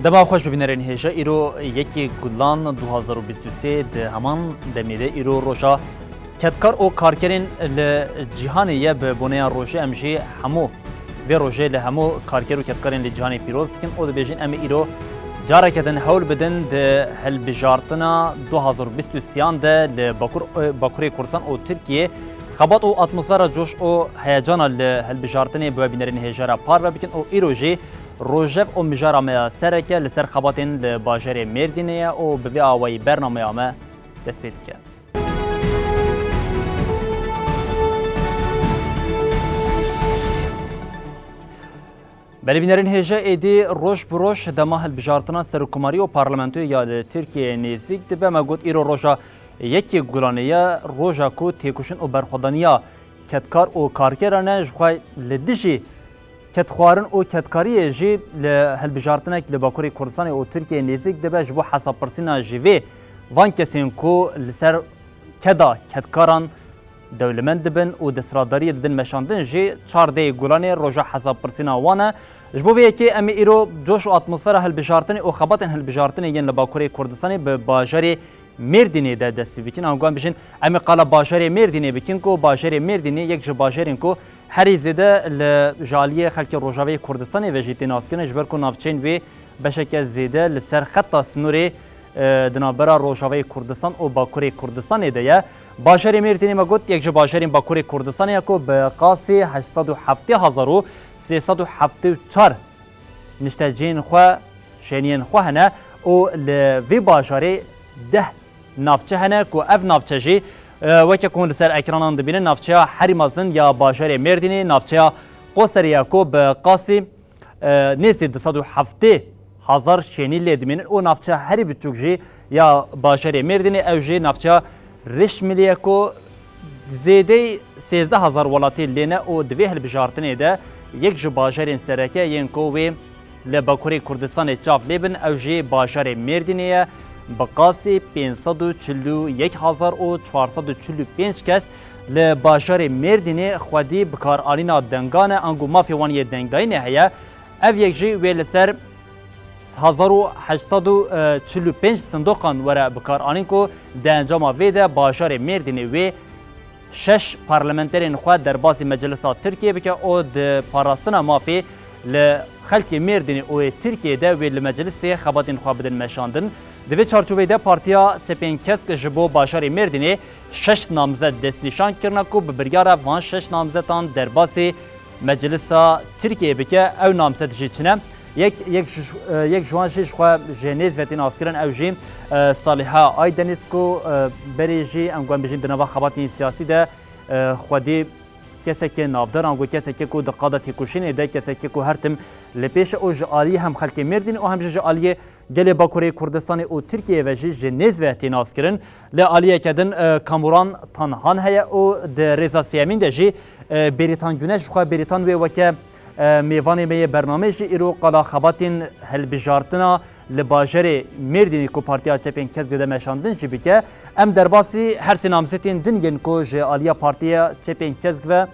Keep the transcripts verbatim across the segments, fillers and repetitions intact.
Dema xweş bi bînerên hêja, îro yekê Gulan du hazar û bîst û sê, di heman demê de îro roja kedkar û karkerên li cîhanê ye. Bi boneya rojê em jî hemû vê rojê li hemû karker û kedkarên li cîhanê pîroz dikin û dibêjin, em ê îro careke din hewl bidin di hilbijartina du hazar û bîst û sêyan de li Bakur, Bakurê Kurdistan û Tirkiyê xebat û atmosfera coş û heyecana li hilbijartinê bi we bînerên hêja re parve bikin û îro jî rojev û mijara me ya sereke li ser xebatên li bajarê Mêrdînê ye û bi vê awayî bernameya me dest pê dike. Belê bînerên hêja, êdî roj bi roj dema hilbijartina serokkomarî û parlamentoyê ya li Tirkiyeyê nêzîk dibe. Me got îro roja yekê Gulanê ye, roja ku têkoşin û berxwedaniya kedkar û karkeran e, ji xwe li dijî kedxwarin û kedkariyê jî li hilbijartinek li Bakurê Kurdistanê û Tirkiyeyê nêzîk dibe. Ji bo hesabpirsîna ji vê van kesên ku li ser keda kedkaran dewlemend dibin û desthilatdariyê didin meşandin jî, çardehê Gulanê roja hesabpirsîna wan e. Ji bo vê yekê em ê îro coş û atmosfera hilbijartinê û xebatên hilbijartinê yên li Bakurê Kurdistanê bi bajarê Mêrdînê de dest pê bikin. Ango em bijin, em ê qala bajarê Mêrdînê bikin ku bajarê Mêrdînê yek ji bajarên ku herî zêde li, ji aliyê xelkê Rojavayê Kurdistanê ve jî tê naskirin, ji ber ku navçeyên wê beşeke zêde li ser xeta sinorê, e, di navbera Rojavayê Kurdistan û Bakurê Kurdistanê de ye. Bajarê Mêrdînê, me got, yek ji bajarên Bakurê Kurdistanê ye ku bi qasî heşt sed û heftê hezar û sê sed û heftê û çar niştecihên xwe, şêniyên xwe hene û li vî bajarê deh navçe hene ku ev navçe jî, e, weke ku hûn li ser ekranan dibînin, navçeya herî mezin ya bajarê Mêrdînê, navçeya Qoserê ye ku bi qasî, e, nêzî du sed û heftê hezar şênî lê dimînin û navçeya herî biçûk jî ya bajarê Mêrdînê, ew jî navçeya Rişmilî ye ku zêdeyî sêzdeh hezar welatî lê ne û di vê hilbijartinê de yek ji bajarên sereke yên ku wê li Bakurê Kurdistanê çav lê bin, ew jî bajarê Mêrdînê ye, bi qasî pênc sed û çil û yek hezar û çar sed û çil û pênc kes li bajarê Mêrdînê xwedî bikaranîna dengan e, ango mafê wan yê dengdayînê heye. Ev yek jî wê li ser hezar û heşt sed û çil û pênc sindoqan were bikaranîn ku di encama vê de bajarê Mêrdînê wê şeş parlamenterên xwe derbasî Meclisa Tirkiyê bike û di parastina mafê li xelkê Mêrdînê û yê Tirkiyê de wê li Meclisê xebatên xwe bidin meşandin. Di vê çarçoveyê de Partiya Çepên Kesk ji bo bajarê Mêrdînê şeş namzet destnîşan kirine ku bi biryara van şeş namzetan derbasî Meclisa Tirkiyeyê bike. Ew namzet jî çi ne? Yek, yek ji, e, yek ji wan jî ji xwe ji nêz ve tê naskirin, ew jî, e, Saliha Aydeniz ku, e, berê jî em guhen bijîn di nava xebatên siyasî de, e, xwedî keseke navdar, ango keseke ku di qada têkoşînê de, keseke ku her tim li pêş e û ji aliyê hem xelkê Mêrdînê û hem jî ji aliyê gelê Bakurê Kurdistanê û Tirkiyeyê ve jî ji nêz ve tê naskirin. Li aliyeke din, e, Kamuran Tanhan heye û di rêza sêyemîn de jî, e, Bêrîtan Güneş, ji xwe Bêrîtan wê weke, e, mêvanê me yê bernameyê jî îro qala xebatên hilbijartina li bajarê Mêrdînê ku Partiya Çepên Kesk dide meşandin jî bike. Em derbasî her sê namzetên din yên ku ji aliya Partiya Çepên Kesk ve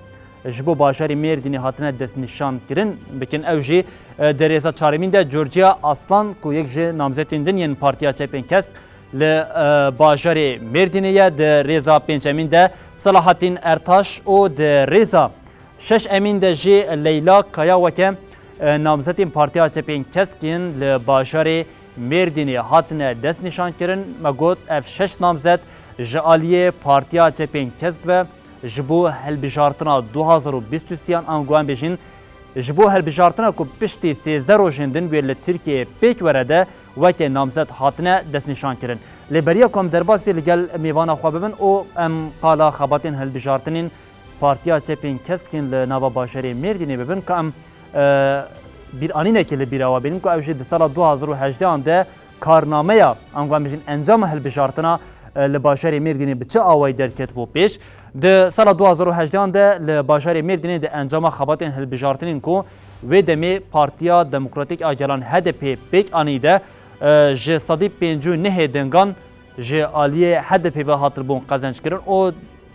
ji bo bajarê Mêrdînê hatine destnîşan kirin bikin. Ew jî, e, di rêza çaremîn de Georgia Aslan ku yek ji namzetên din yên Partiya Çepên Kesk li, e, bajarê Mêrdînê ye, di rêza pêncemîn de Selahattin Ertaş û di rêza şeşemîn de jî Leyla Kaya weke, e, namzetên Partiya Çepên Kesk yên li bajarê Mêrdînê hatine destnîşankirin. Me got, ev şeş namzet ji aliyê Partiya Çepên Kesk ve ji bo hilbijartina du hazar û bîst û sêyan, ango em bêjin, ji bo hilbijartina ku piştî sêzdeh rojên din wê li Tirkiyeyê pêk were de weke namzet hatine destnîşankirin. Lê beriya ku em derbasî li gel mêvana xwe bibin û em qala xebatên hilbijartinên Partiya Çepên Kesk yên li nava bajarê Mêrdînê bibin, ka em, e, bîranînekê li bîra we bînin ku ew jî di sala du hazar û hejdehan de karnameya, ango em bijîn encama hilbijartina, e, li bajarê Mêrdînê bi çi awayî derketibû pêş. Di sala du hazar û hejdehan de li bajarê Mêrdînê di encama xebatên hilbijartinên ku wê demê Partiya Demokratîk a Gelan H D P pêk anî de, e, ji sedî pêncî û nehê dengan ji aliyê H D P ve hatibûn qezenckirin û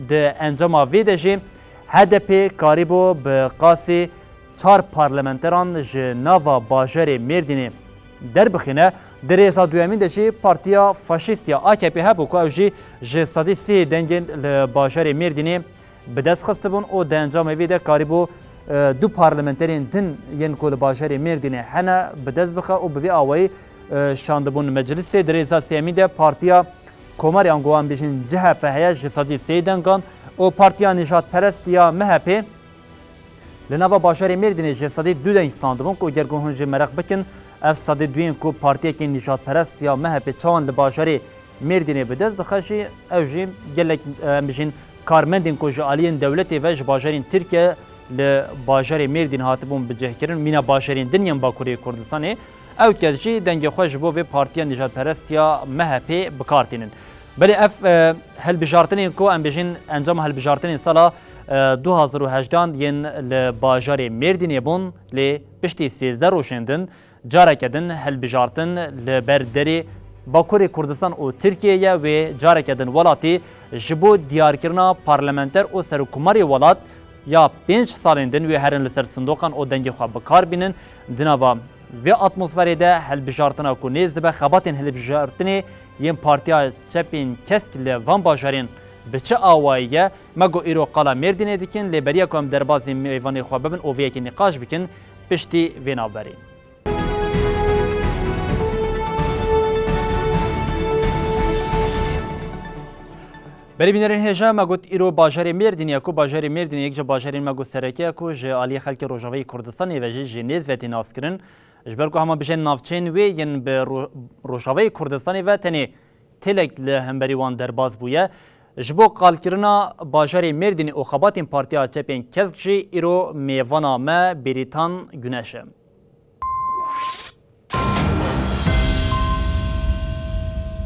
di encama vê de jî H D P karîbû bi qasî çar parlamenteran ji nava bajarê Mêrdînê derbixîne. Di rêza duyemîn de jî partiya faşîst ya A K P hebû ku ew jî ji sedî sê dengên li bajarê Mêrdînê bi dest xistibûn û di encamê vê de karîbû, e, du parlamenterên din yên ku li bajarê Mêrdînê hene bi dest bixe û bi vî awayî, e, şandibûn meclisê. Di rêza sêyemîn de partiya Komarê ango em bêjin C H P heye ji sedî sê dengan û partiya nîjadperest ya M H P li nava bajarê Mêrdînê ji sedî du deng standibûn ku ger ku hûn jî mereq bikin, ev sedî du yên ku partiyekî nîjadperest ya M H P çawan li bajarê Mêrdînê bi dest dixe jî, ew jî gelek, em bijîn, karmendên ku ji aliyên dewletê ve ji bajarên Tirkiye li bajarê Mêrdîn hatibûn bicihkirin, mîna bajarên din yên Bakurê Kurdistanê, ew kes jî dengê xwe ji bo vê partiya nîjadperest ya M H P bi kar tînin. Belê ev, e, hilbijartinên ku em bêjin encama hilbijartinên sala, e, du hazar û hejdehan yên li bajarê Mêrdînê bûn, lê piştî sêzdeh rojên din, careke din hilbijartin li ber derê Bakurê Kurdistan û Tirkiyê ye wê careke din welatî ji bo diyarkirina parlamenter û serokkomarê welat ya pênc salên din wê herin li ser sindoqan û dengê xwe bi kar bînin. Di nava vê atmosferê de hilbijartina ku nêz dibe xebatên hilbijartinê yên Partiya Çepên Kesk li van bajarên bi çi awayî ye? Me got îro qala Mêrdînê dikin, lê beriya ku em derbazî mêvanê xwe bibin û vê yekê nîqaş bikin, piştî vê navberê. Berê bînerên hêja, me got îro bajarê Mêrdînê ye ku bajarê Mêrdînê yek ji bajarên me got sereke ye ku ji aliyê xelkê Rojavayê Kurdistanê ve jî ji nêz ve tê naskirin. Ji ber ku hema bijên navçeyên wê yên bi Ro-, Rojavayê Kurdistanê ve tenê têlek li hemberî wan derbas bûye. Ji bo qalkirina bajarê Mêrdînê û xebatên Partiya Çepên Kesk jî îro mêvana me Bêrîtan Guneş e.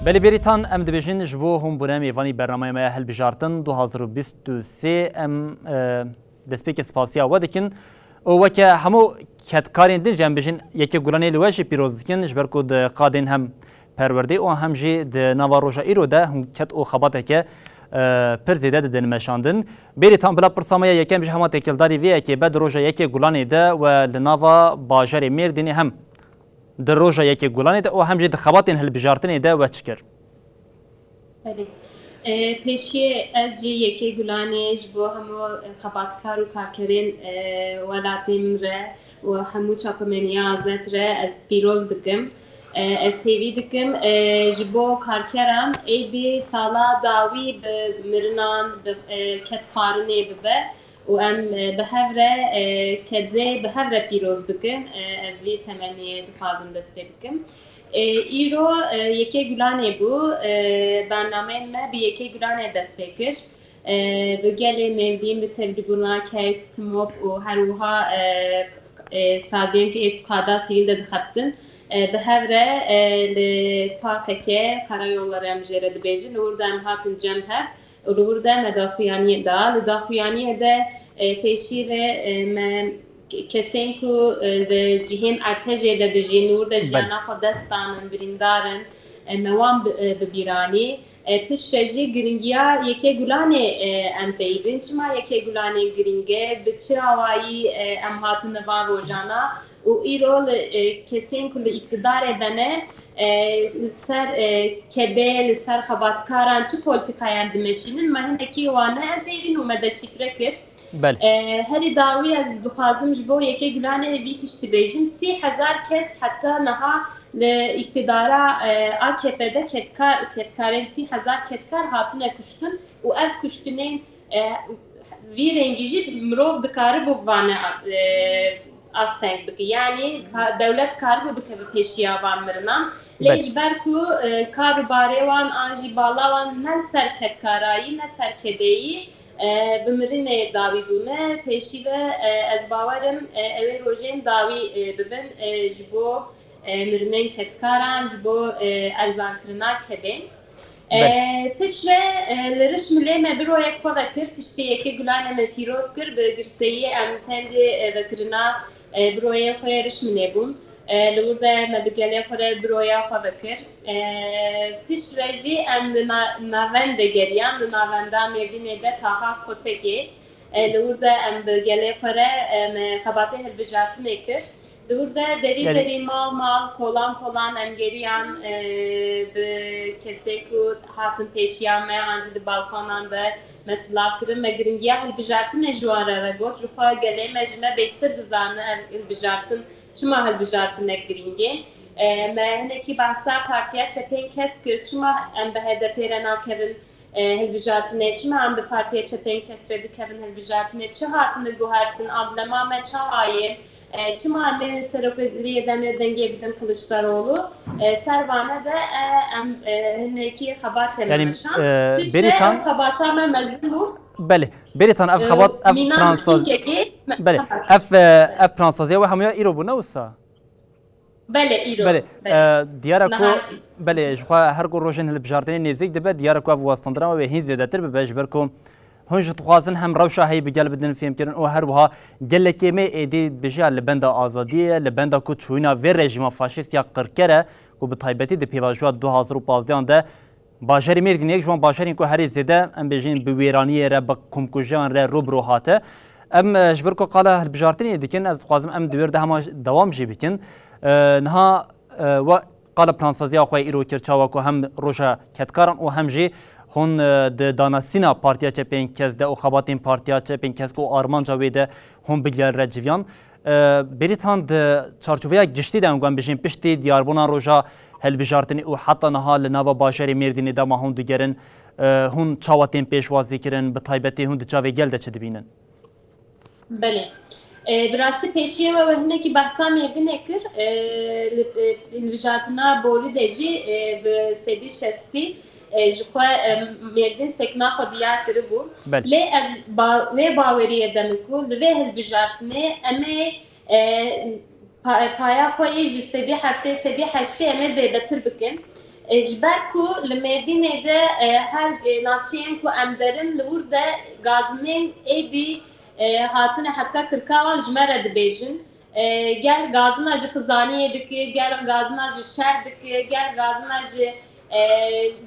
Belê Bêrîtan, em dibêjin ji bo hûn bûne mêvanî bernameya me ya hilbijartin du hazar û bîst û sê. Em, e, destpêkê spasiya we dikin û weke hemû kedkarên din jî em bijin yekê Gulanê li we jî pîroz dikin, ji ber ku di qadên hem perwerdê û hem jî di nava roja îro de hûn ked û xebateke, e, pir zêde didin meşandin. Bêrîtan, bila pirsa me ya yekem jî hema têkildarî vê yekê be, di roja yekê Gulanê de we li nava bajarê Mêrdînê hem di roja yekê Gulanê de û hem jî di xebatên hilbijartinê de we çi kir? Belê. E, pêşiyê ez jî yekê Gulanê ji bo hemû xebatkar û karkerên, e, welatê min re û hemû çapemeniya azad re ez pîroz dikim. E, ez hêvî dikim, e, ji bo karkeran êdî sala dawî bi mirinan, bi, e, kedxwarinê bibe. Û em, e, bi hev re, e, kedê bi hev re pîroz bikin. E, ez vê temenniyê dixwazim dest pê bikim. E, îro, e, yekê Gulanê bû. E, bernameyên me bi yekê Gulanê dest pê kir. E, bi gelê Mêrdîn, bi tevlîbûna Kesk, Timok û her wiha, e, e, saziyên ku ê qada sivîl de dixebtin, e, bi hev re, e, li P K K, Karayolları em jê re dibêjin, li wir de em hatin cem hev. Û li wir de me daxuyaniyê da. Li daxuyaniyê de, e, pêşî ve, e, me ke-, kesên ku, e, di cihên ertejê de dijîn, li wir de jiyana xwe dest danin, birîndar in, e, me wan bi, e, bi bîr anî. E, piştre jî giringiya yekê Gulanê, e, em peyivîn. Çima yekê Gulanê giring e? Bi çi awayî, e, em hatine van rojana? Û îro li, e, kesên ku li îktidarê de ne, e, li ser, e, kedê, li ser xebatkaran çi polîtîkayan dimeşînin, me hinekî wane em peyvîn û me deşîfre kir. Belê. E, herî dawî ez dixwazim ji bo yekê Gulanê vî tiştî bêjim. Sî hezar kes heta niha li îktidara, e, A K P de kedkar, kedkarên sî hezar kedkar hatine kuştin û ev kuştinên, e, vî rengî jî mirov dikaribû vane, e, asteng bike. Yanî ka-, dewlet karibû bikeve pêşiya van mirinan. Lê Belê. ji ber ku, e, kar û barê wan an jî bala wan ne li ser kedkarayî, ne ser kedeyî, e, bi mirinê dawî bûne. Pêşî ve, e, ez bawer im, e, ew ê rojên dawî, e, bibin, e, ji bo, e, mirinên kedkaran, ji bo, e, erzankirina kedê. Belê. E, piştre, e, li Rişmilê me biroyek xwe vekir, piştî yekê Gulanê me pîroz kir, bi girseyiyê em tendê, e, vekirina, e, biroyên xwe yê Rişmilê bûn. E, li wir de me bi gelê xwe re biroya xwe vekir. E, piştre jî em li na-, navend de geriyan, li navenda Mêrdînê de Taha Kotekê. E, li wir de em bi gelê xwe re, em, xebatê hilbijartinê kir. Di wir de derî Belê. derî, mal mal, kolan kolan em geriyan, e, bi kesê ku hatin pêşiya me an jî di balkonan de me silav kirin. Me giringiya hilbijartinê ji wan re vegot. Ji xwe gelê me ji me bêhtir dizane ev hilbijartin çima hilbijartinek girîng e. E, me hinekî behsa Partiya Çepên Kesk kir. Çima em bi H D P re nakevin, e, hilbijartinê? Çima em bi Partiya Çepên Kesk re dikevin hilbijartinê? Çi hatine guhertin? Ablema me çawa ye? E, çima em ê serokwezîriyê de ne dengê bidin Kiliçdaroglu? E, ser vane de, e, em, e, hinekî xebatê me Yani, meşand. e, Piştre Bêrîtan ew xebata me mezin bû. Belê. Bêrîtan ev E, xebat, ev mîna pransaz-, mîtingekê me-, Belê. Ev, e, ev pransaziya we hemûya îro bû, ne wisa? Belê, îro. Belê. Belê. E, diyar e ku, Niha jî. Belê, ji xwe her ku rojên hilbijartinê nêzîk dibe, diyar e ku ev wastandina we hîn zêdetir bibe, ji ber ku hûn jî dixwazin hem rewşa heyî bi gel bidin fêhmkirin û her wiha gelekê me êdî dibêje ya li benda azadiyê ye, li benda ku çûyîna vê rejîma faşîst ya qirker e, ku bi taybetî di pêvajoya du hazar û pazdeh an de bajarê Mêrdînê yek ji wan bajarên ku herî zêde, em bêjin, bi wêraniyê re, bi komkujiyan re rû bi rû hate. Em, e, ji ber ku qala hilbijartinê dikin, ez dixwazim em di wêr de hema dewam jî bikin. E, niha, e, we qala plansaziya xwe îro kir, çawa ku hem roja kedkaran û hem jî hûn, e, di danasîna Partiya Çepên Kesk de û xebatên Partiya Çepên Kesk û armanca wê de hûn bi gel re civiyan. E, Bêrîtan, di çarçoveya giştî de, em guhem bijîn, piştî diyarbûna roja hilbijartinê û heta niha li nava bajarê Mêrdînê de ma hûn digerin, e, hûn çawa tên pêşwazî kirin, bi taybetî hûn di çavê gel de çi dibînin? Belê. E, bi rastî pêşiyê we, we hinekî behsa Mêrdînê kir. E, li, e, hilbijartina borî de jî, e, bi sedî şestî, e, ji xwe, e, Mêrdîn sekna xwe diyar kiribû. Belê. Lê ez ba-, wê baweriyê de me ku li vê hilbijartinê em ê, e, pa-, paya xwe yê ji sedî heftê, sedî heştê em ê zêdetir bikin. E, ji ber ku li Mêrdînê de, e, her, e, navçeyên ku em derin li wir de gazinên êdî, e, hatine heta Kirkawan ji me re dibêjin. E, gel gazina ji xizaniyê dike, gel gazina ji şer dike, gel gazina ji, e,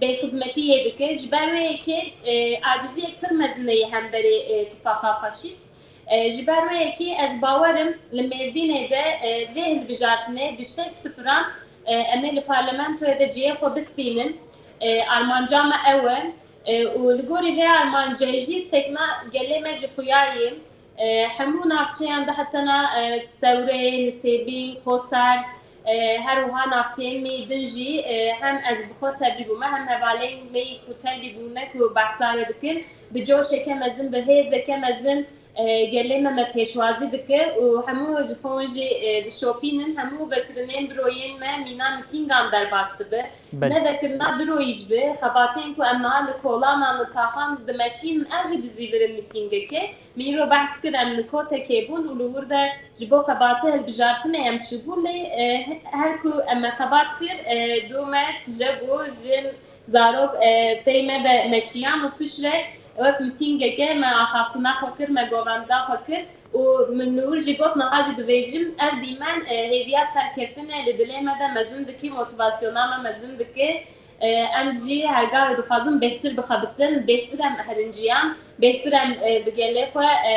bêxizmetiyê dike. Ji ber wê yekê, e, aciziyek pir mezin e yê hemberî, e, tifaqa faşîst. E, ji ber wê yekê ez bawer im li Mêrdînê de, e, vê hilbijartinê bi şeş sifiran, e, em ê li parlamentoyê de cihê xwe bistînin. E, armanca me ew e. E, û li gorî vê armancê jî sekna gelê me ji xuya ye. E, hemû navçeyan de hetena, e, Stewrê, Nisêbîn, Qoser, e, her wiha navçeyên me yê din jî, e, hem ez bi xwe tevlî bûme, hem hevalên me yî ku tevlî bûne ku behsa wê dikin, bi coşeke mezin, bi hêzeke mezin, e, gelê me me pêşwazî dike û hemû ji xwe hûn jî, e, dişopînin, hemû vekirinên biroyên me mîna mitîngan derbas dibe. Belê. Ne vekirina biroyî jî bi, xebatên ku em niha li kolanan, li taxan dimeşînin, ev jî dizîvirin mitîngekê. Min îro behs kir, em li kotekê bûn û li wir de ji bo xebatê hilbijartinê em çûbûn, lê, e, her ku em me xebat kir, e, do me tije bû, jin, zarok, e, pey me de meşiyan û piştre wek mitîngeke me axaftina xwe kir, me govendina xwe kir û min li wir jî got, niha jî dibêjim, ev dîmen, e, hêviya serkeftinê li dilê me de mezin dike, motivasyona me mezin dike. E, em jî her gavê dixwazin bêhtir bixebitin, bêhtir em herinciyan, bêhtir em, e, bi gelê xwe, e,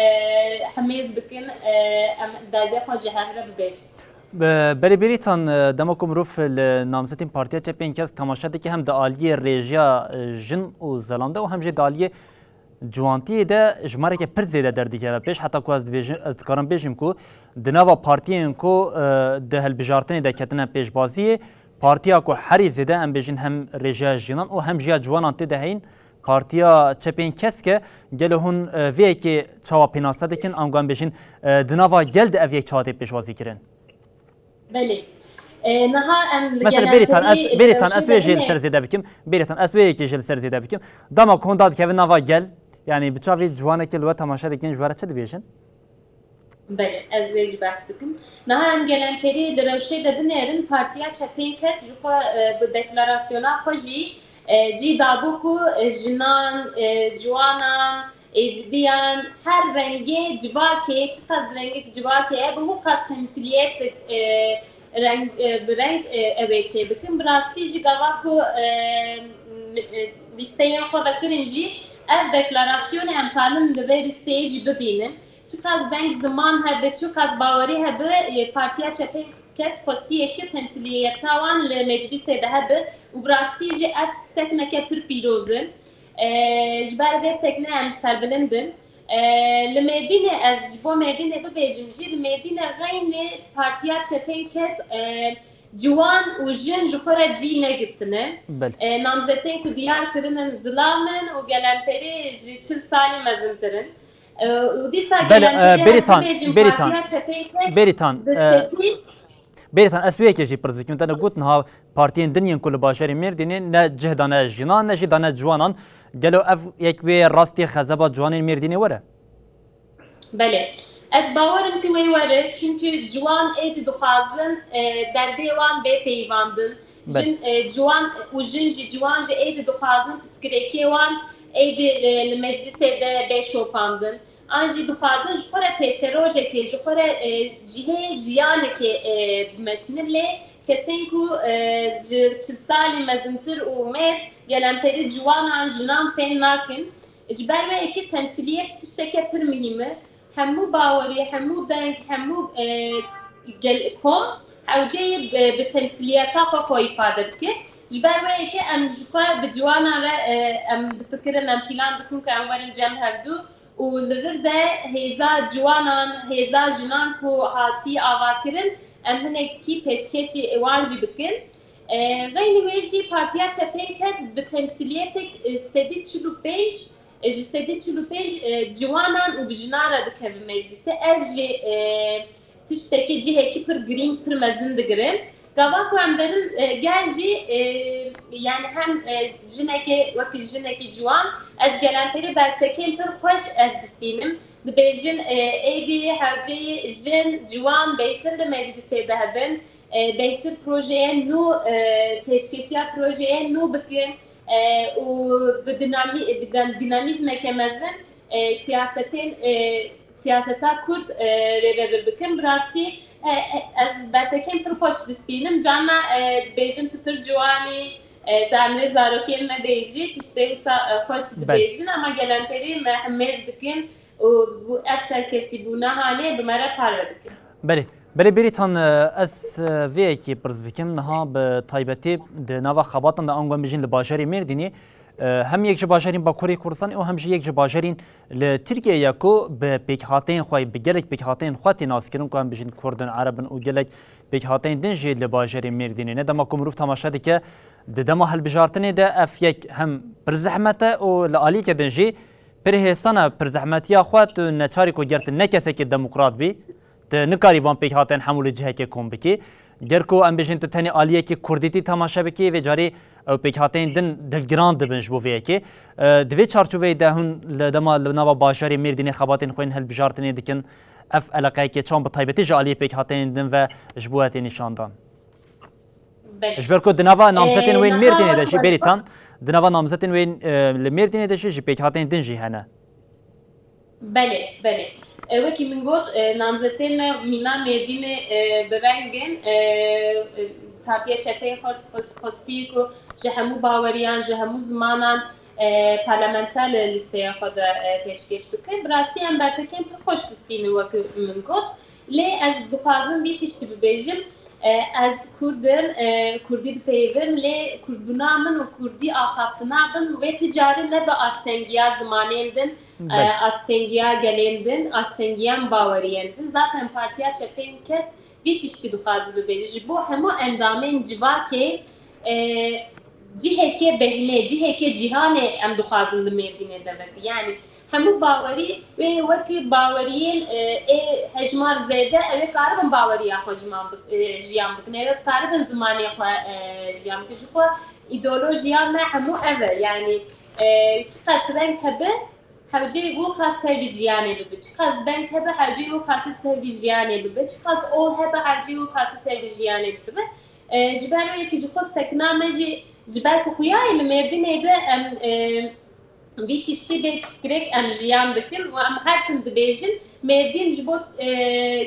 hemêz bikin, e, em derdê xwe ji hev re bibêjin. Be-, belê Bêrîtan, e, dema ku mirov li namzetên Partiya Çepên Kesk temaşe dike, hem di aliyê rêjiya, e, jin û zelal de û hem jî di aliyê ciwantiyê de jimareke pir zêde derdikeve pêş. Heta ku ez dibêjim, ez dikarim bêjim ku di nava partiyên ku, e, di hilbijartinê de ketine pêşbaziyê, partiya ku herî zêde, em bêjin, hem rêjeya jinan û hem jî ya ciwanan tê de heyîn, Partiya Çepên Kesk e. Gelo hûn, e, vê yekê çawa pênase dikin? Ango em bêjin, e, di nava gel de ev yek çawa tê pêşwazî kirin? Belê. E, niha em li Mesela Bêrîtan, ez, gelemperî, e, Bêrîtan, ez rewşê vê de jê li ser hene. Zêde bikim. Bêrîtan, ez vê yekê jê li ser zêde bikim. Dema ku hûn dadikevin nava gel, yani bi çavê ciwanekê li we temaşe dikin, ji we re çi dibêjin? Belê, ez wê jî behs dikim. Niha em gelemperî li rewşê de binêrin, Partiya Çepên Kesk ji xwe, e, bi deklarasyona xwe jî, e, cî dabû ku, e, jinan, e, ciwanan, êzidiyan, her rengê civakê, çiqas rengek civakê ye, bi û qas temsîliyet, e, reng, e, bi reng, e, ew ê çêbikin. Bi rastî jî gava ku, e, m-, e, lîsteyên xwe vekirin jî, Ev deklarasyonê em kanin li vê lîsteyê jî bibînin. Çiqas deng ziman hebe, çiqas bawerî hebe, e, Partiya Çepên Kesk xwestiyê ku temsîliyeta wan li meclîsê de hebe û bi rastî jî ev sekneke pir pîroz e. E, ji ber vê seknê em serbilind in. E, li Mêrdînê, ez ji bo Mêrdînê bibêjim jî, li Mêrdînê xeynî Partiya Çepên Kesk, e, ciwan û jin ji xwe re cî negirtine. Belê. E, namzetên ku diyar kirinin zilam in û gelemperî ji çil salî mezintir in. E, û dîsa Belê, e, gelemperî, ez Bêrîtan, bibêjim, Bêrîtan, Partiya Çepên Kesk Bêrîtan, bi e, sedî Bêrîtan, ez wê yekê jî pirs bikim. Te got niha partiyên din yên ku li bajarê Mêrdînê ne cih dane jinan, ne jî dane ciwanan. Gelo ev yek wê rastî xezeba ciwanên Mêrdînê were? Belê. Ez bawer im ku wê were, çunku ciwan êdî dixwazin, e, derdê wan bê peyivandin. Belê. Jin, e, ciwan û jin jî, ciwan jî êdî dixwazin piskirêkê wan êdî, e, li meclîsê de bê şopandin. An jî dixwazin ji xwe re pêşerojekê, ji xwe re, e, cihê jiyanekê, e, bimeşînin, lê kesên ku, e, ji çil salî mezintir û mêr gelemperî ciwanan, jinan fêm nakin. Ji ber wê yekê temsîliyet tişteke pir muhîm e. Hemû bawerî, hemû deng, hemû, e, gel-, kom hewceyê bi, bi temsîliyeta xwe xwe îfade bike. Ji ber wê yekê em ji xwe bi ciwanan re, e, em difikirin, em pîlan dikin ku em werin cem hevdû û li vir de hêza ciwanan, hêza jinan ku hatî avakirin, em hinekî pêşkêşî wan jî bikin. E, xeynî wê jî Partiya Çepên Kesk bi temsîliyetek, e, sedî çil û pênc, e, ji sedî çil û pênc, e, ciwanan û bi jinan re dikeve meclîsê. Ev jî, e, tiştekî, cihekî pir girîng, pir mezin digire. Gava ku em berin, e, gel jî, e, yani hem, e, jinekê, wekî jinekî ciwan, ez gelemperî bertekên pir xweş ez distînim. Dibêjin, e, êdî hewceyê jin, ciwan bêhtir li meclîsê de hebin, e, bêhtir projeyên nû, e, pêşkêşiya projeyên nû bikin, e, û bi dinamî-, bi din-, dinamîzmeke mezin, e, siyasetên, e, siyaseta Kurd, e, rêvebir bikin. Bi rastî, e, e, ez bertekên pir xweş distînim. Carna, e, dibêjin tu pir ciwan î, e, tu emrê zarokên me de yî jî, tiştê wisa, e, xweş Belê. dibêjin, ama gelemperî me hemêz dikin û bu ev serkeftîbûna hanê bi me re parve bikin. Belê. Belê Bêrîtan, e, ez, e, vê yekê pirs bikim. Niha bi taybetî di nava xebatan de, ango em bijîn li bajarê Mêrdînê, e, hem yek ji bajarên Bakurê Kurdistanê û hem jî yek ji bajarên li Tirkiyeyê ye ku bi pêkhateyên xwe, bi gelek pêkhateyên xwe tê naskirin, ku em bijîn Kurd in, Ereb in û gelek pêkhateyên din jî li bajarê Mêrdînê ne. Dema ku mirov temaşe dike, di dema hilbijartinê de ev yek hem pir zehmet e û li alîkê din jî pir hêsan e, pir zehmetiya xwe tu neçarî ku ger tu ne kesekî demokrat bî, tu nikarî van pêkhateyên hemû li cihekê kom bikî. Ger ku em bêjin tu tenê aliyekî kurdîtî temaşe bikî, vê carê ew pêkhateyên din dilgiran dibin ji bo vê yekê. E, di vê çarçoveyê de hûn li dema li nava bajarê Mêrdînê xebatên xwe yên hilbijartinê dikin, ev eleqeyekê çawan bi taybetî ji aliyê pêkhateyên din ve ji bo we tê nîşandan? Belê. Ji ber ku di nava namzetên Ee, wên niha Mêrdînê de wek jî, Bêrîtan, di nava namzetên wên, e, li Mêrdînê de jî ji pêkhateyên din jî hene. Belê, belê. E, wekî min got, e, namzetên me mîna Mêrdînê, e, bi reng in, e, e, Partiya Çepên Xwest, Xwest, Xwestî ku ji hemû baweriyan, ji hemû zimanan, e, parlamenter li lîsteya xwe de, e, pêşkêş bike. Bi rastî em bertekên pir xweş distînin, wekî min got. Lê ez dixwazim vî tiştî bibêjim. E, ez Kurd im, e, Kurdî dipeyivim, lê Kurdbûna min û Kurdî axaftina min wê ti carî ne bi astengiya zimanên din, e, Belê. astengiya gelên din, astengiya min baweriyên din. Zaten Partiya Çepên Kesk vî tiştî dixwaze bibêje. Ji bo hemû endamên civakê, e, cihekê behnê, cihekê cîhanê em dixwazin li Mêrdînê de veke. Yanî hemû bawerî wê wekî baweriyên, e, ê hejmar zêde, ew ê karibin baweriya xwe jiman bik-, e, jiyan bikin, ew ê karibin zimanê xwe, e, jiyan bikin. Ji xwe îdeolojiya me hemû ev e. Yanî, e, çiqas reng hebe, hewceyê wî xas tevî jiyanê bibe. Çiqas deng hebe, hewceyê wî xas tevî jiyanê bibe. Çiqas ol hebe, hewceyê wî xas tevî jiyanê bibe. E, ji ber wê yekî ji xwe sekna me jî, ji ber ku xuya ye li Mêrdînê de em, e, vî tiştî bê piskirêk em jiyan dikin û em her tim dibêjin, Mêrdîn ji bo, e,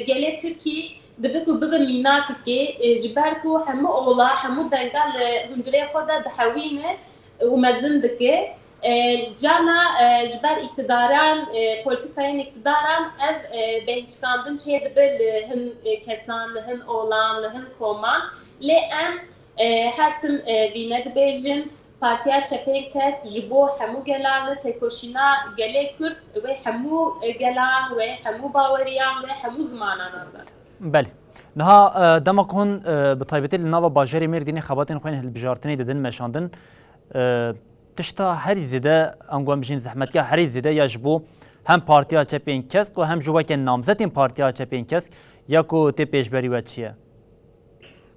gelê Tirkî dibe ku bibe mînakekê, e, ji ber ku hemû ola, hemû denga li hundirê xwe de dihewîne û mezin dike. E, carna e, ji ber îktidaran, e, polîtîkayên îktidaran ev e, bêhnçikandin çêdibe li hin e, kesan, li hin olan, li hin koman. Lê em e, her tim e, vîne dibêjin, Partiya Çepên Kesk ji bo hemû gelan e, têkoşîna gelê Kurd wê hemû e, gelan, wê hemû baweriyan, wê hemû zimanan azad. Belê. Niha e, dema ku hûn e, bi taybetî li nava bajarê Mêrdînê xebatên xwe yên hilbijartinê didin meşandin, e, tişta herî zêde, ango em bijîn zehmetiya herî zêde ya ji bo hem Partiya Çepên Kesk û hem jî weke namzetên Partiya Çepên Kesk ya ku tê pêşberî we çi ye?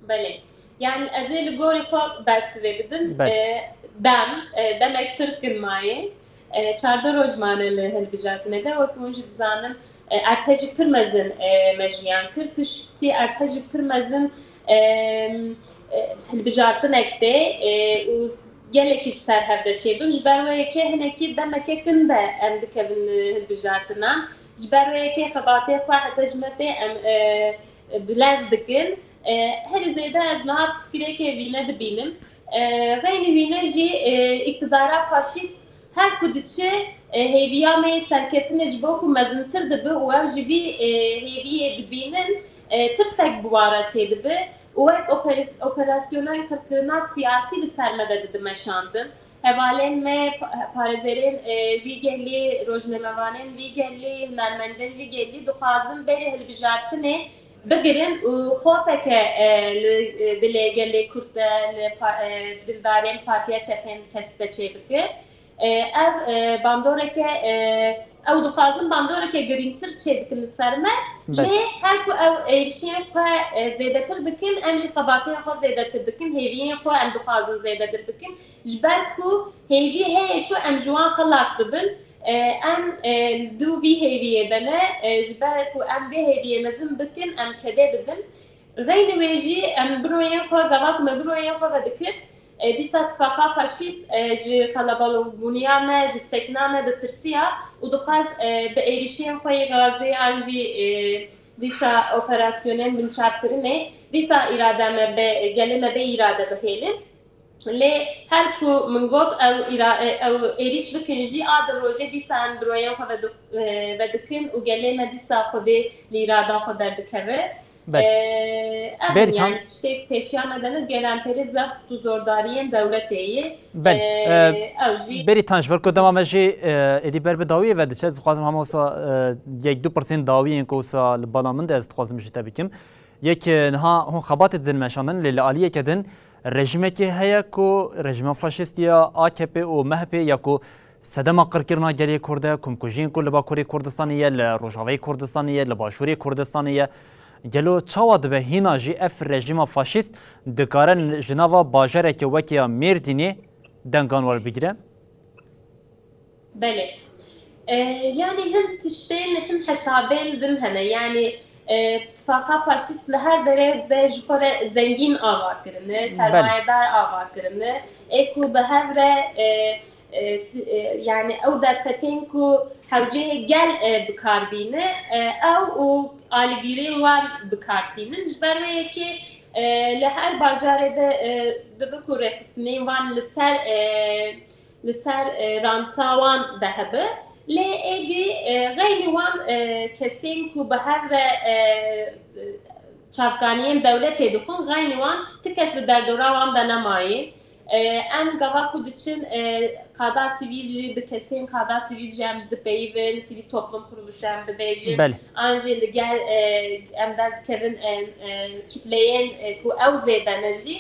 Belê. Yani ez ê li gorî xwe bersivê bidim. Belê. E, dem, e, demek pir kin maye. E, çardeh roj mane li hilbijartinê de. Wekî hûn jî dizanin, e, erdhejî pir mezin e, me jiyan kir. Piştî erdhejî pir mezin e, e, hilbijartinek tê e, û gelekî li ser hev de çêbin. Ji ber wê yekê hinekî demeke kin de em dikevin li hilbijartinan. Ji ber wê yekê xebatê xwe heta ji me tê em e, e, bilez dikin. E, herî zêde ez niha pirsgirêkê wîne dibînim. E, xeynî wîne jî e, îktidara faşîst her ku diçe e, hêviya me yê serketinê ji bo ku mezintir dibe û ew ji vî e, hêviyê dibînin, e, tirsek bi wan re çêdibe û wek operas-, operasyonên qirkirina siyasî li ser me de dide meşandin. Hevalên me, pa-, parêzerên e, vî gelî, rojnamevanên vî gelî, hunermendên vî gelî dixwazin berê hilbijartinê bigirin û xofeke e, li e, dilê gelê Kurd de, li pa-, e, dildarên Partiya Çepên Kesk de çêbike. E, ev e, bandoreke, e, ew dixwazin bandoreke girîngtir çêdikin li ser me. Belê. Lê her ku ew êrişên xwe e, zêdetir dikin, em jî xebatên xwe zêdetir dikin, hêviyên xwe em dixwazin zêdetir bikin. Ji ber ku hêvî heye ku em ji wan xilas bibin. E, em e, dû vî hêviyê de ne. E, ji ber ku em vê hêviyê mezin bikin, em kedê dibin. Xeynî wê jî em biroyên xwe, gava ku me biroyên xwe vedikir, e, dîsa tifaqa faşîst e, ji qelebalixbûniya me, ji sekna me ditirsiya û dixwest e, bi êrişên xwe yê gazê an jî e, dîsa operasyonên binçavkirinê, dîsa îrade me be, gelê me bê îrade bihêlin. Lê her ku min got ew îra-, ew êrîş bikin jî, a di rojê dîsa em biroyên xwe vedu-, e, vedikin û gelê me dîsa xwedê li îrada xwe derdikeve. Belê. E, ev Berî in, Tan- yani tiştê pêşiya me de ne, gelemperê zext û zordariyên dewletê ye. Belê. E, E, ew jî Berî Tan, ji ber ku dema me jî e, êdî ber bi dawiyê ve diçe, dixwazim hema wisa e, yek du pirsên dawiyên ku wisa li bala min de ez dixwazim ji te bikim. Yek e, niha hûn xebatê didin meşandin, lê li aliyeke din rejîmekê heye ku rejîma faşîst ya A K P û M H P ya ku sedema qirkirina gelê Kurd e, komkujiyên ku li Bakurê Kurdistanê ye, li Rojavayê Kurdistanê ye, li Başûrê Kurdistanê ye. Gelo çawa dibe hîna jî ev rejîma faşîst dikare ji nava bajarekê weke ya Mêrdînê dengan werbigire? Belê. E, yani hin tiştên, hin hesabên din hene. Yani e, tifaqa faşîst li her derê de ji xwe re zengîn ava kirine, Belê. sermayedar ava kirine. Ê ku bi hev re e, e, ti-, e, yani ew derfetên ku hewceyê gel e, bi kar bîne, e, ew û alîgirên wan bi kar tînin. Ji ber wê yekê e, li her bajarê de e, dibe ku rêxistinên wan li ser e, li ser e, ranta wan de hebe. Lê êdî e, xeynî wan e, kesên ku bi hev re e, çavkaniyên dewletê dixwin, xeynî wan ti kes li derdora wan de nemaye. E, em gava ku diçin e, qada sivîl jî, bi kesên qada sivîl jî em dipeyivin, sivîl toplum kuruluşu em bibêjin. Belê. An jî li gel e, em derdikevin e, e, kitleyên e, ku ew zêde ne jî,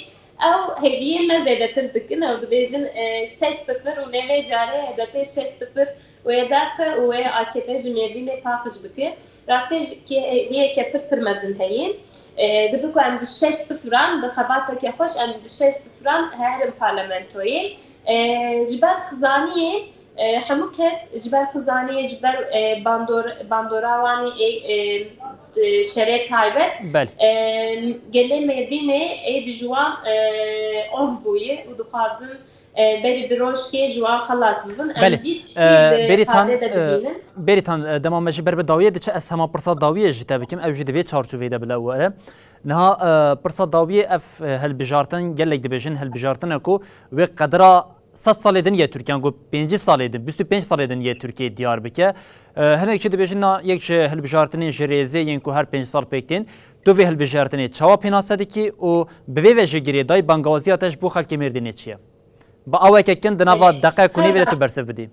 ew hêviyên me zêdetir dikin. Ew dibêjin e, şeş sifir û lê vê carê H D P şeş sifir wê derxe û wê A K P ji Mêrdînê paqij bike. Rastê jî kê-, hêviyeke pir pir mezin heye. E, dibe ku em bi şeş sifiran, bi xebateke xweş em bi şeş sifiran herin parlamentoyê. E, ji ber xizaniyê, e, hemû kes ji ber xizaniyê, ji ber e, bandor, bandora wan ê e, e, şerê taybet, Belê. e, gelê Mêrdînê ê di ji wan e, ov bûye û dixwazin e, berî bi rojkê ji wan xelas bibin. Em Belê. vî tiştî E, di Berî Tan, padê de e, dibînin. Berî Tan, e, dema me jî ber bi dawiyê diçe, ez hema pirsa dawiyê ji te bikim, ew jî di vê çarçoveyê de bila were. Niha e, pirsa dawiyê ev e, hilbijartin, gelek dibêjin hilbijartin e ku wê qedra Sed salê din yê Tirkiye, ku pêncî salê din, bîst û pênc salê din yê Tirkiye diyar bike. E, hinek jî dibêjin na yek ji hilbijartinên ji rêzê yên ku her pênc sal pêk tên. Tu vê hilbijartinê çawa pênase dikî û bi vê ve jî girêdayî bangawaziya te ji bo xelkê Mêrdînê çi ye? Bi aweke kin di nava Erê, deqe kunê her vê de tu bersiv bidî.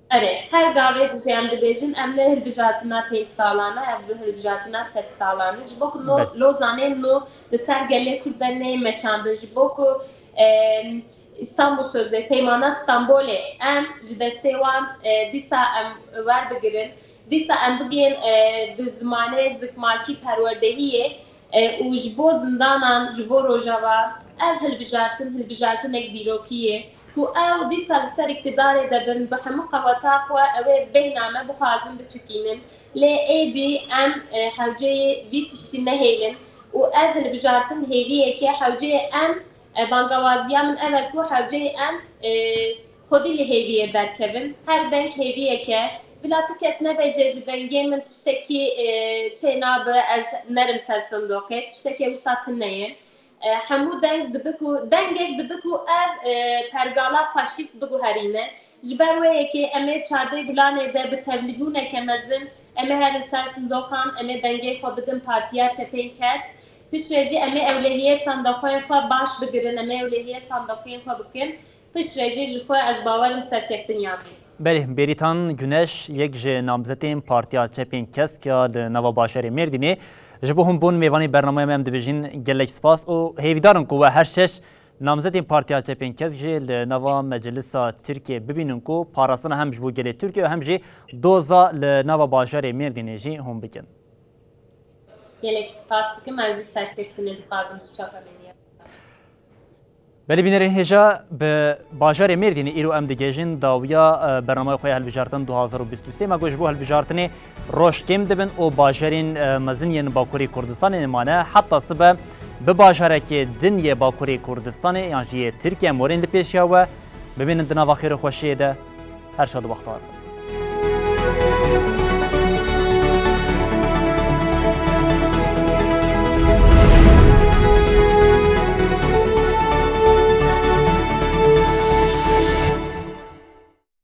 Erê, her gavê jî em dibêjin, em ne hilbijartina pênc salan e, ev bi hilbijartina sed salan e. Ji bo ku no Belê. Lozanê no li ser gelê Kurd de neyê meşandin, ji bo ku, e, Îstanbul Sözleşmesi, Peymana Stenbolê em ji destê wan, e, dîsa em werbigirin. Dîsa em bigihên, e, bi zimanê zikmakî perwerdehiyê, e, û ji bo zindanan, ji bo Rojava, ev hilbijartin, hilbijartinek dîrokî ye ku ew dîsa li ser îktidarê de bin, bi hemû qeweta xwe ew ê bêhna me bixwazin biçikînin. Lê êdî em, e, hewceyê vî tiştî nehêlin û ev hilbijartin hêviyeke hewceyê em, e, bangawaziya min ev e ku hewceyê em, e, xwedî li hêviyê derkevin. Her deng hêviyeke. Bila tu kes nebêje ji dengê min tiştekî, e, çênabe, ez nerim ser sindoqê. Tiştekê wisa tune ye. E, hemû deng dibe ku, dengek dibe ku ev, e, pergala faşîst biguherîne. Ji ber wê yekê em ê çardeh Gulanê de bi tevlîbûneke mezin em ê herin ser sindoqan, em ê dengê xwe bidin Partiya Çepên Kesk. Piştre jî em ê ewlehiyê sandoqên xwe baş bigirin, em ê ewlehiyê sandoqên xwe bikin. Piştre jî ji xwe ez bawerim serkeftin ya me. Belê, Bêrîtan Guneş, yek ji namzetên Partiya Çepên Kesk ya li nava bajarê Mêrdînê, ji bo hûn bûn mêvanê bernameya me, em dibêjin gelek spas û hêvîdar in ku we her şeş namzetên Partiya Çepên Kesk jî li nava Meclisa Tirkiyê bibînin ku parastina hem ji bo gelê Tirkiye û hem jî doza li nava bajarê Mêrdînê jî hûn bikin. Gelek spas dikim, ez jî serkeftinê dixwazim ji çava me. Belê bînerên hêja, bi bajarê Mêrdînê îro em digihêjin dawiya, e, bernameya xwe ya hilbijartin du hazar û bîst û sê. Me got ji bo hilbijartinê roj kêm dibin û bajarên, e, mezin yên Bakurê Kurdistanê mane. Heta sibe bi bajarekê din yê Bakurê Kurdistanê yan jî yê Tirkiye morên li pêşiya we. Bimînin di nava xêr û xweşiyê de. Her şad û bextewar bin.